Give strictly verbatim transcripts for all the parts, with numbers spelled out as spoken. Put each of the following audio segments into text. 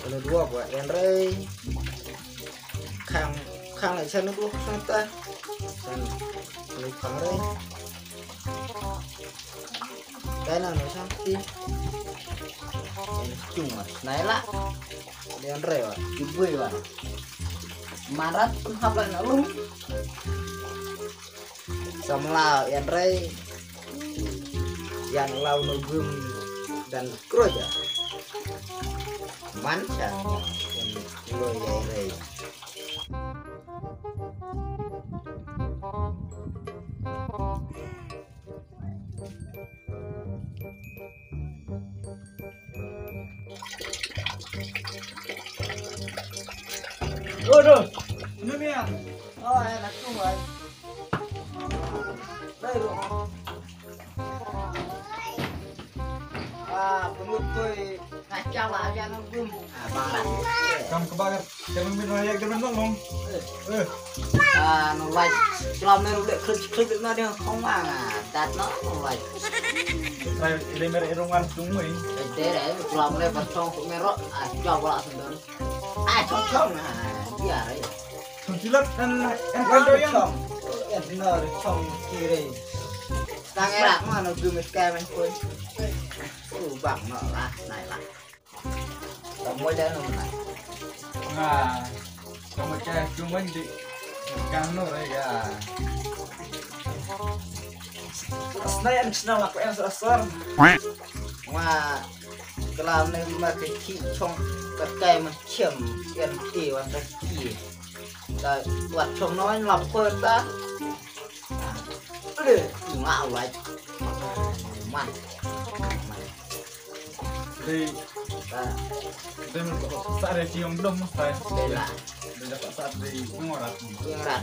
Anu dua ba ïan rei. Khang khang la chan dua khang ta. Chan ni khang rei. Kai na no chan ti. Ïan chung wa nai la. Ïan rei wa. Ki bui wa. Marat pun hap la na lum. Samla ïan rei. Ïan lau no gum dan kroja. Man chan lo ïan rei. Aduh, ini nih ya. Oh, enak tuh, Bang. Baik, Bang. Ah, pengutuy ngaca lah aja nang gum. Ah, Bang. Kam kebakar. Jangan main raya, jangan ngomong. Eh. Ah, no like. Selam ni udah klik klik na dia kong ah. Dat no, no like. Try remer irungan sungwi. Dere, selam ni bertong kumero. Ah, jauh lah sendiri. Ah, cocok nah. Iya, ya. Sung silat en en kando yang. Cong. En no, cong kiri. Tang erak mana gum es kaya main pun. Uh, bang, no lah, naik lah. Kamu aja no mana. Nah, kamu aja cuma di kano ya. Snayan snaw aku yang sasar. Wah, kelam ne ma ke ki chong ka kai ma chem yan ti wa ta ki. Ta wa chong no la pota. Ade, nga wa. Man. Dei, dei men ko sa re chi yong dom mas tai. Dei la. Dei dapat sa dei ngorat. Ngorat.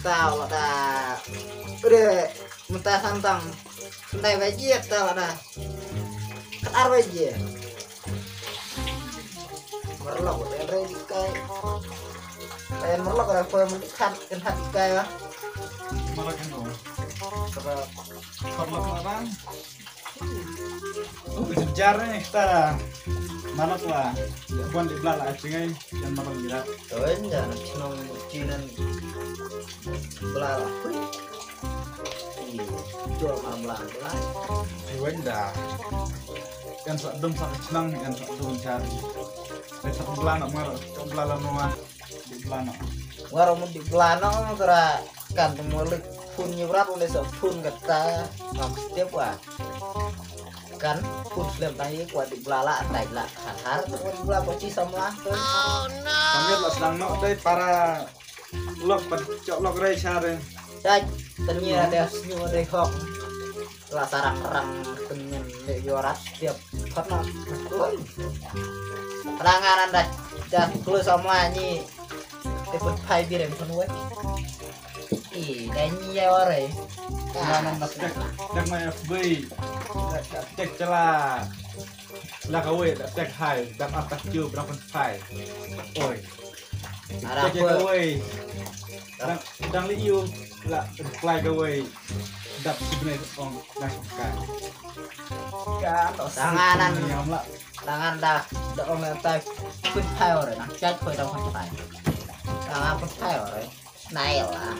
Ta wa ta. Ade, mynta san tang. San tai wa ji ta wa ta. Khat ar wa ji. Merlok wa ta re di kai. Ai merlok wa ta ko mun khat kan hat di kai wa. Merlok kan. Kata merlok orang. Oh, kejar ni kita. Mana tu lah? Ya, buan di belah lah, cing ai. Yang mana mira? Tuan, jangan senang cinan belah lah. Ih, jual marah belah, belah. Tuan dah. Yang sak dum sak senang, yang sak dum cari. Yang sak belah nak marah, sak belah lah nuah. Di blano. Waro mu di blano kra kan tu mulik pun nyibrat uleh so pun kata ngam step wa. Kan pun slem tangi kwa di blala tai la hathar tu di blala kwa ci samla tu. Sambil la sedang nok dai para lok pat cok lok rai chare. Dai tanya ada snyu ada hok. La sarang rang tengin le yorat tiap pernah. Oi. Rangan anda dah close sama ni. Tepet pai birem pun wek. Ih, dah ni ya warai. Nah, nah, nah, tek, tek mai F B. Tek, tek cela. Lah kawai, tek hai, dak atas jauh berapa pai. Oi. Arah tek apa? Kawai. Dang, dang liu la reply kawai. Dap sibne ong dang suka. Ka to tanganan. Yam la. Tangan dah da ong la tai. Put pai ore na. Chat pai dang put pai. Tangan put pai ore. Nail la.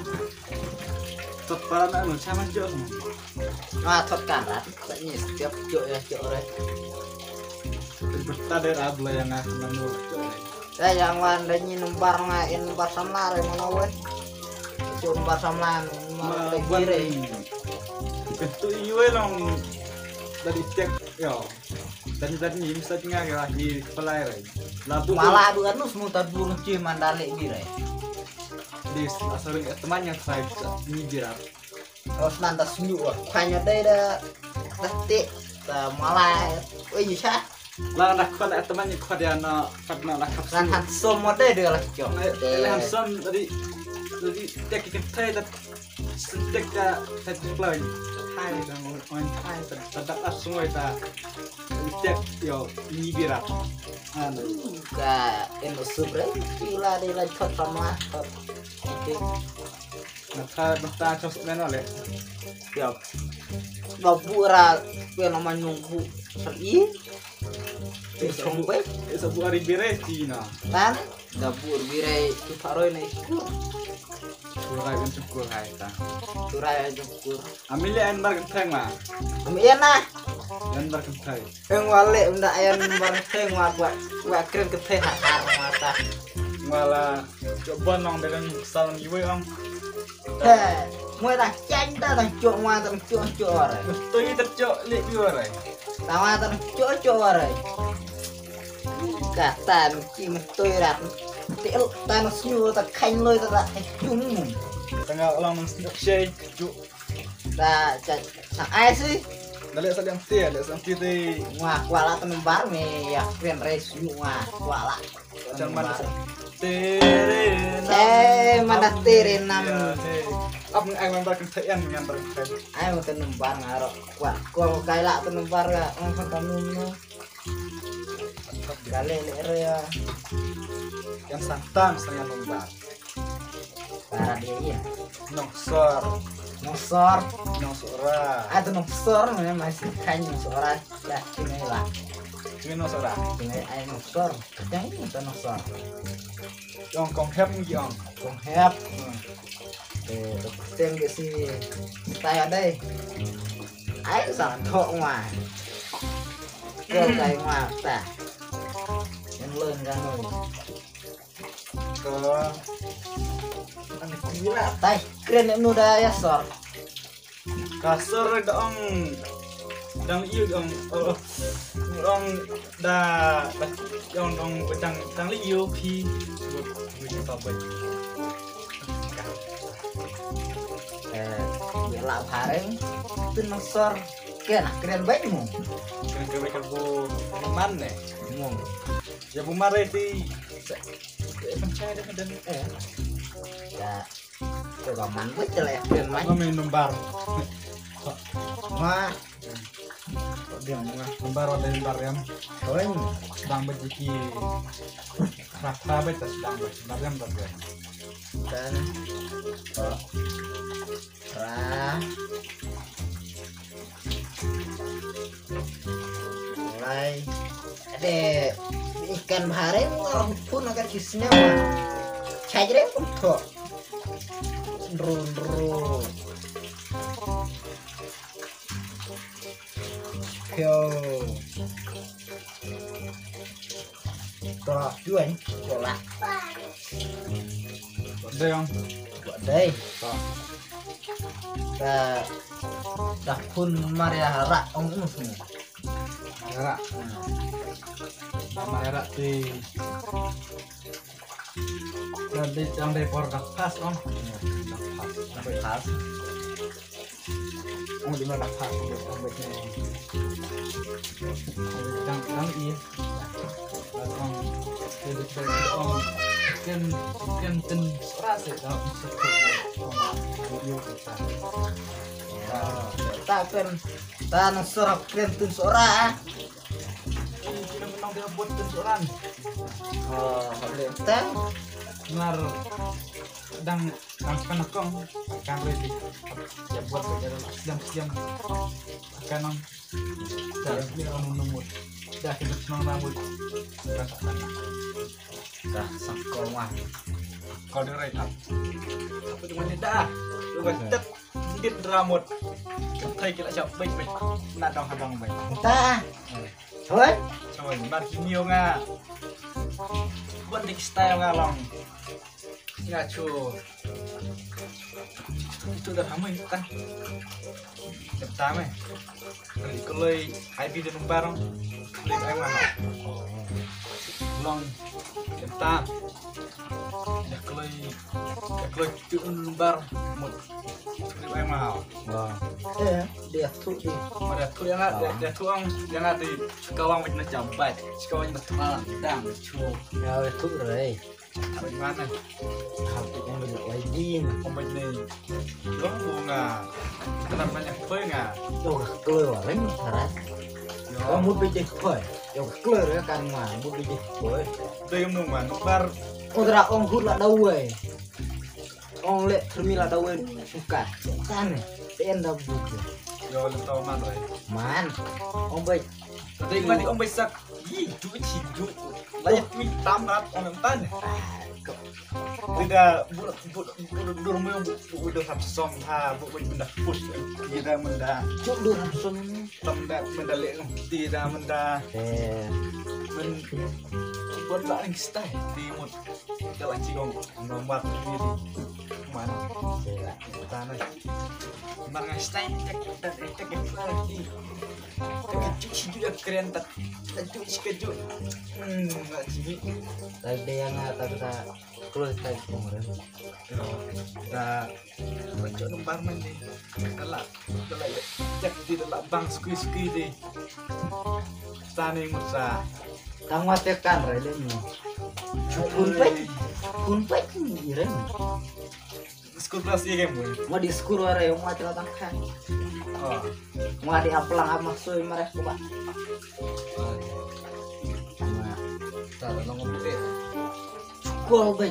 Tot para na nu chaman jo. Ah, tot kan rat. Sa ni setiap jo ya jo ore. Berta dei ra bla yang ah manu. Ya yang wan da ni numbar nga in numbar samla re mano we. Itu numbar samla ma le gire. Itu iwe long dari cek yo. Dan dan ni mesti nga ga di pelai re. Labu mala du anu semua ta du ngi mandale gire. Di asal teman yang saya ni jirat. Os nan ta snyu wa. Khanya dei da. Da te. Da malai. Oi, sha. La da khot da teman ni khot ya na khot na la khap. Nan handsome mo dei de la kyo. Le handsome dari dari tek ki thai da tek da tek plai. Hai da mo on hai da da da asmo da. Tek yo ni birat. Anu. Ka en super. Pila de la khot sama. Oke. Nata nata chos men ale. Ya. Ba bu ra pe na ma nyung bu. Sar i. Te chong bai. Te sa buh ari bire ti na. Tan da buh bire tu tharoi na ikur. Kurai un chong kur hai ta. Kurai un chong kur. Amile an bar kenteng ma. Am iya na. An bar kenteng. Eng wale unda an bar kenteng wa wa wa kren kenteng ha ar ma ta. Wala coba nong dalam salam iwe ang. He, mui dang chang ta dang chok mui dang chok chok warai. Tui ta chok lek pi warai. Tawa dang chok chok warai. Ka tan ki mui tui rat. Ti el tan snyu ta khan loi ta ta chum. Tanga ulang nang snyu shei chuk. Ta cha cha ai si. Dale sa liang ti, dale sa liang ti ti. Ngwa kwala tan bar me ya kren rai snyu ngwa kwala. Jangan mana tere nam. Eh, mana tere nam. Apa ngai member kenteng, member kenteng. Ai mo tenung bar ngaro. Kuat ko kai la tenung bar ga ong kan tenung no. Gale le re ya. Yang santan saya nombar. Para dia iya. Nongsor. Nongsor. Nongsora. Ada nongsor mana masih kan nongsora. Ya, kini lah. Kini nongsora. Kini ai nongsor. Yang ini bukan nongsor. Yong kong hep ni yong. Kong hep. Hmm. Eh, tu kuteng ke si. Saya dai. Ai sa thok ngwa. Kau kai ngwa ta. Yang lain kan. Ko. Ane kira tai kren nu da ya sor. Ka sor da ong dang yu dong oh dong da da ong dong dang dang li yu pi. Eh, bela bareng tu nang sor. Kena kren baik mu. Kren kren baik bu man ne. Mu. Ya bu mare ti. Pencai dah dan eh. Ya. Coba man gue jelek dan man. Apa main nombar? Wah. Dia mah nombar ada nombar yang. Keren. Sedang berjiki. Rap rap itu sedang berjiki. Sedang berjiki. Dan. Ra. Lai. Ade ikan bahare ngam pun agar kisnya mah. Chajre pun to. Ndru ndru. Yo. Ta juan, cola. Dei ong. Dei. Ta. Ta. Ta pun maria ra ong unu sini. Maria ra. Maria ra ti. Dei jang dei por dak pas ong. Dak pas. Dak pas. Ong di mana ha ong di ong bek ne. Dang dang i. Ong di bek ong ken ken ten sora se da ong se ko ong ong ong ong. Ta ken ta nang sora ken ten sora. Kita menang dia buat ten sora. Oh, boleh ta. Ngar dang Kan kan kong kan ready. Ya buat kerja dalam siang siang. Kan nang. Dah ni orang nunggu. Dah kita senang rambut. Dah tak kan. Dah sangkol mah. Kau dengar tak? Apa cuma ni dah? Lu kan tet. Dit rambut. Katai kila siap baik baik. Nak dong hadang baik. Entah. Hoi. Hoi. Nak sini nga. Buat dik style nga long. Nga chu. Itu dah ramai kan. Kita meh. Kali keloi I P di numbar. Klik ai mana. Long. Kita. Dah keloi. Dah keloi tu numbar. Mut. Klik ai mana. Wah. Eh, dia tu di. Mana tu yang ada, dia tu ang yang ada. Kawang macam macam baik. Kawang macam dang chu. Ya, tu rei. Bagaimana? Aku yang banyak lagi. Pemain ni. Dong bunga. Kenapa banyak koi nga? Yo ka kloi wa reng sarat. Yo. Wa mut bejek koi. Yo ka kloi re kan ma mut bejek koi. Dei mu man bar. Odra ong hut la dawai. Ong le termi la dawai. Suka. Kan. Ten da buku. Yo le tau man re. Man. Ong bai. Dei man ong bai sak. Ih, tu ci tu. Lah ya tu tam rat on tan. Tidak bu bu bu dur mu bu bu dur hap som ha bu bu dah pus. Tidak menda. Cuk dur hap som. Tam da menda le tidak menda. Eh. Men buat lah yang style di mut. Dalam cigong nomor ini. Mana? Tanah. Mana style tak tak tak lagi. Terkejut si juga keren tak. Terkejut si kejut. Hmm, nak sini. Tadi yang tak tak close tak kemarin. Dah baca nomor mana ni? Dalam dalam ya. Cek di dalam bang sukui-sukui di. Tani musa. Tang mate kan re le ni. Kun pe. Kun pe ni re. School class ye game boy. Mo di school ware mo atra tang khan. Oh. Mo di aplang ama soi mare ko ba. Ta lo ngom te. Ko ba.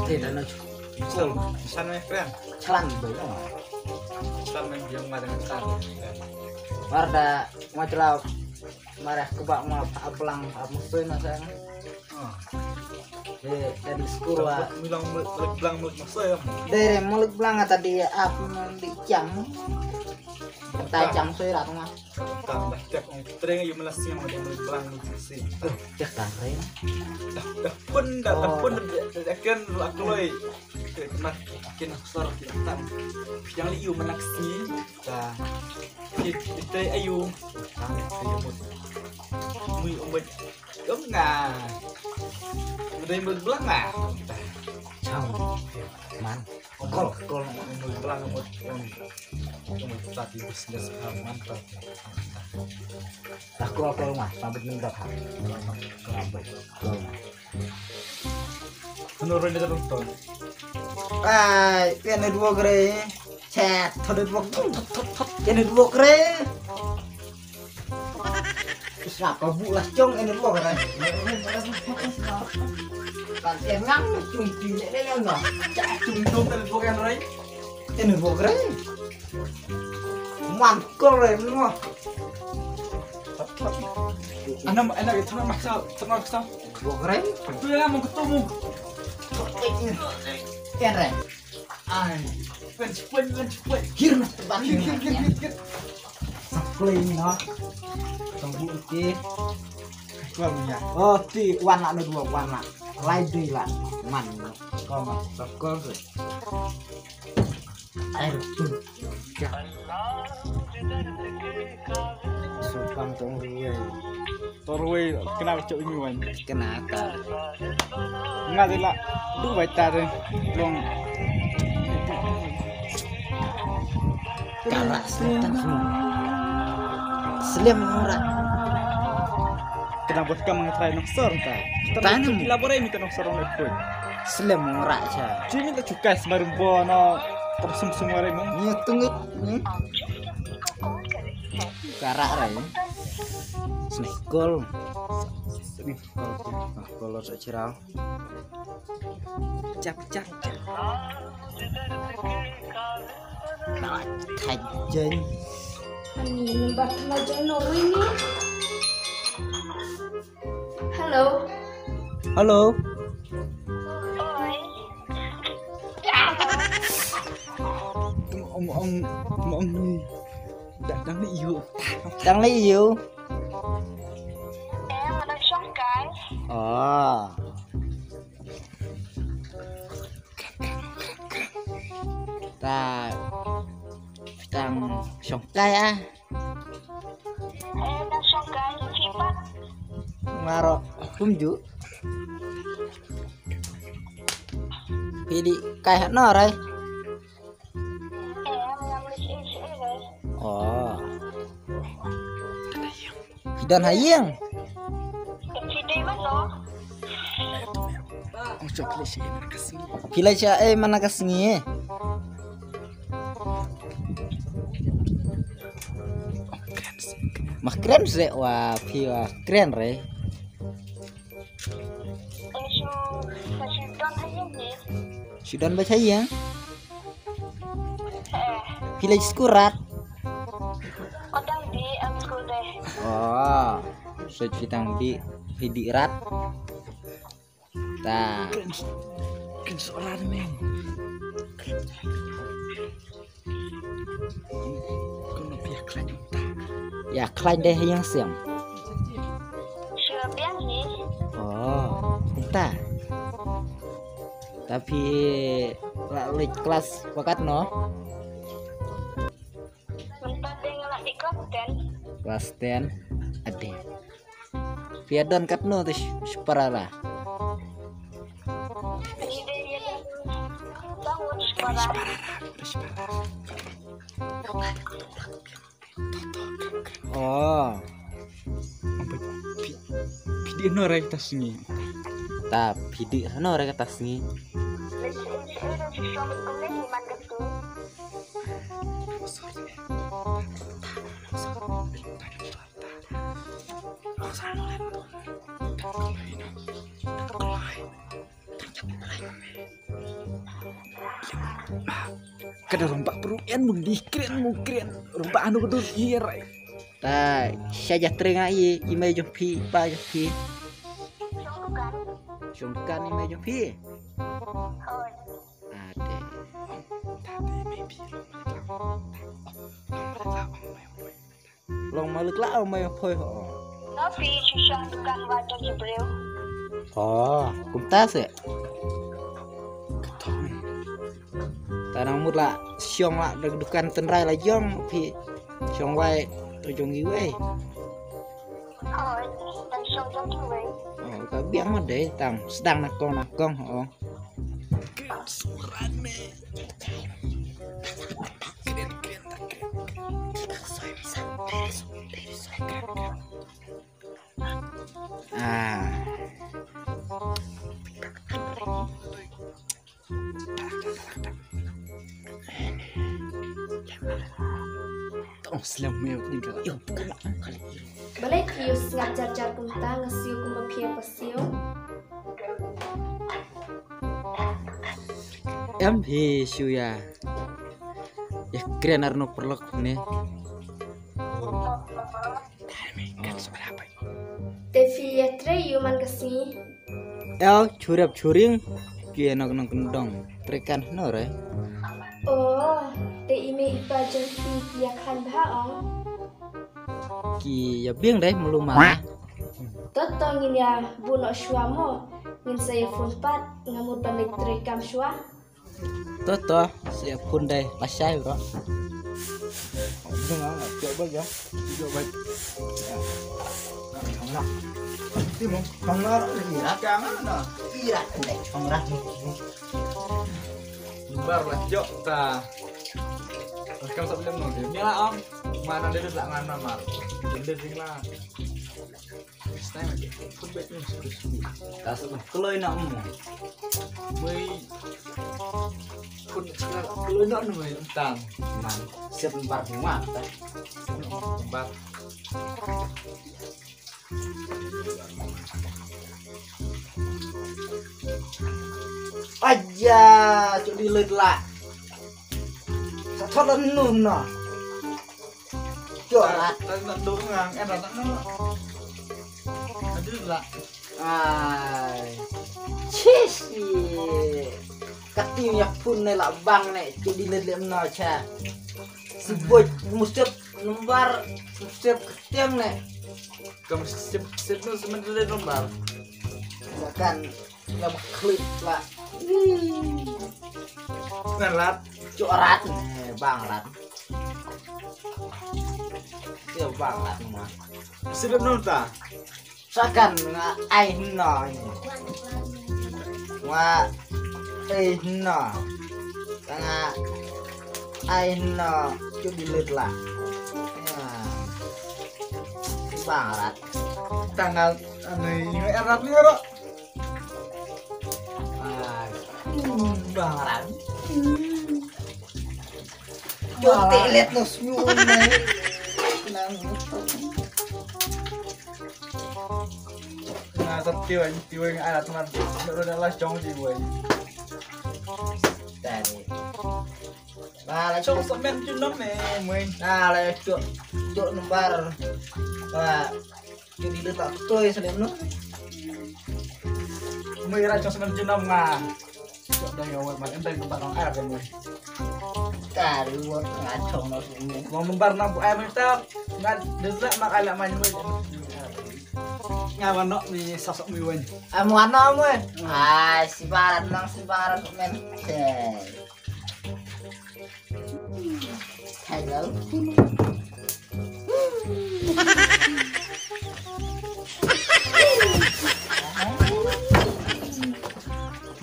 Te da na ko. San me friend. Chalan ba. San me yang ma dengan san. Warda mo atra mare ko ba mo aplang ama soi ma sa. Eh, dari sekolah. Mulang mulang mulang mulang masa ya. Dari mulut belang tadi apa di jam. Kita jam soi rat mah. Tang dah tiap orang tering ayu melas yang ada mulut belang mulut sih. Cek tang reng. Dah dah pun dah dah pun dah kan lak loi. Kena kena sor kita. Yang liu menak sih. Dah. Kita ayu. Tang ayu mut. Mui umut. Kum nga. Mending belang nga. Chang. Man. Kol kol mending belang mut. Mut tadi bisnis man tadi. Tak kol kol mah, sampai ni dah. Sampai. Kol mah. Menurut dia terus ton. Ai, pian dua gre. Chat, thot dua thot thot thot. Pian dua gre. Sngap ka bu lah chong en bok rai. Kan en ngang chung ti ne ne na. Cha chung chung en bok en rai. En bok rai. Man kol rai mo. Ana ana ke tuna maksa tuna maksa. Bok rai. Tu ya mo ketemu. En rai. Ai, wen wen wen wen. Gir na terbang. Gir gir gir gir gir. Saklei ni na. Tong bu ti. Kol ni ya. Oh ti wan la no dua wan la. Lai dei la. Man. Kol ma. Kol tu. Air tu. Ya. Sumpang tong ruwe. Tong ruwe kena cok imi wan. Kena ta. Nga de la. Du bai ta de. Long. Kara setan semua. Selim ora. Kena buat kamu ngetrai nongsor ta. Tanya mu. Labore minta nongsor orang pun. Selim ora cha. Cuma tak cukai semarum bono. Tersum semua remu. Ni tungit. Kara rai. Snickle. Snickle. Snickle sa chirau. Chap chap chap. Thai jen. Ani number kena jen no ini. Hello. Hello. Oi. Ong ong ong ong. Dang dang ni you. Dang ni you. Eh, mana shongkai? Oh. Ta tang shongkai ah. Eh, tang shongkai ni kipat. Ngaro kumju. Pidi kai hano rai. Oh. Phi don ha ïing. Phi lai sha ei mana ka sngi. Ma kren se wa phi wa kren re. Shu don ba sha ïing. Phi leit skul rat. Ko dang dih em skul deh. Oh, so phi tang dih, phi dih rat. Ta. Kren, kren soh rat men. Kano phi ïa khlaiñ ta? Ïa khlaiñ dei ha ïing siang. Shu biang hi. Oh, ta. Ta phi la leit klas katno? Mynta dei nga la dei klas ten. Klas ten. Ade. Phi ïa don katno te sh-, shipara la? Phi dei ïa don tang wut shipara. Oh. Phi, phi dih no re kata sngi. Ta phi dih no re kata sngi. Kada rompak peru en mung di kren mung kren. Rompak anu kedul iya rai. Ta sha ja tring ai i mai jong phi pa jong phi. Shong kan i mai jong phi. Ade. Long malik la mai phoi ho. Nga phi shu shong dukan wa jong ki briew. Oh, kumta se. Ta nang mut la shong la da dukan tynrai la jong phi shong wai to jong iwei. Oh, tang shong jong iwei. Oh, ka biang ma dei tang sdang na kong na kong ho. Kren suran ne. Kren, kren, kren. Ah. Tong slem meo ding ka. Yo, bukan. Balei phi ïa sngap jar jar kumta, nga siew kumba phi ïa pasiew. Em hi shu ïa. Ïa kren ar no paralok ne. Te phi ïa trei ïa u man ka sngi. Eo, churiap churing. Ki ïa nok nong kendong. Trei kan no re. Oh, te i mei i pa jong phi ki ïa khan bha ong. Ki ïa biang dei melu ma. Toto ngin ïa bun noh shuwa mo. Ngin sa ïa phone pat nga mut ban leit trei kam shuwa. Toto sa ïa phone dei lashai bro. Jong ah jok ba jong. Jok ba. Ti mo. Khang lar ira ka nga na. Ira dei khang lar. Bar la jok ta. Kam sab lem no. Ni la am. Mana dia la ngana mar. Dia sing la. This time I get put back in school. Ka sa kloi na mo. Mai put kloi na mo mai tang. Man, siap bar bunga ta. Bar. Aja, cuk di lut la. Sa thot la nun na. Cuk rat. Ta na tu ngang, eh, rat na. Aduh la. Ai. Chis. Kati ïa phone ne la bang ne, cuk di lut lem na cha. Sibuk musip number, musip ketiang ne. Kam sip sip nu semen tu dei nombar. Sakan lam klik la. Ngan lat. Cuk rat ne bang rat. Cuk bang rat ma. Sip nu ta. Sakan nga ai no. Nga ai no. Nga ai no. Cuk di lut la. Bang rat. Tang ane ini erat ni ro. Bang rat. Jom telet no senyum ni. Nang. Nah, sab tiwai, tiwai nga alat man. Nak dah lah cong tiwai. Tadi. Nah, la chong semen tu nom eh, mui. Nah, la cuk, cuk number. Ba, jadi le tak toi sa dem no. Mui ra chos man jinam nga. Chok dang ya wan man endang tempat nang ar kan mui. Kari wat ngachong no sini. Mau membar nang bu ai mui ta. Ngan dezak mak ala man mui. Nga wan nok ni sasok mui wan. Am wan nok mui. Ai, si barat nang si barat men. Hello.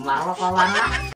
Malah kawan lah.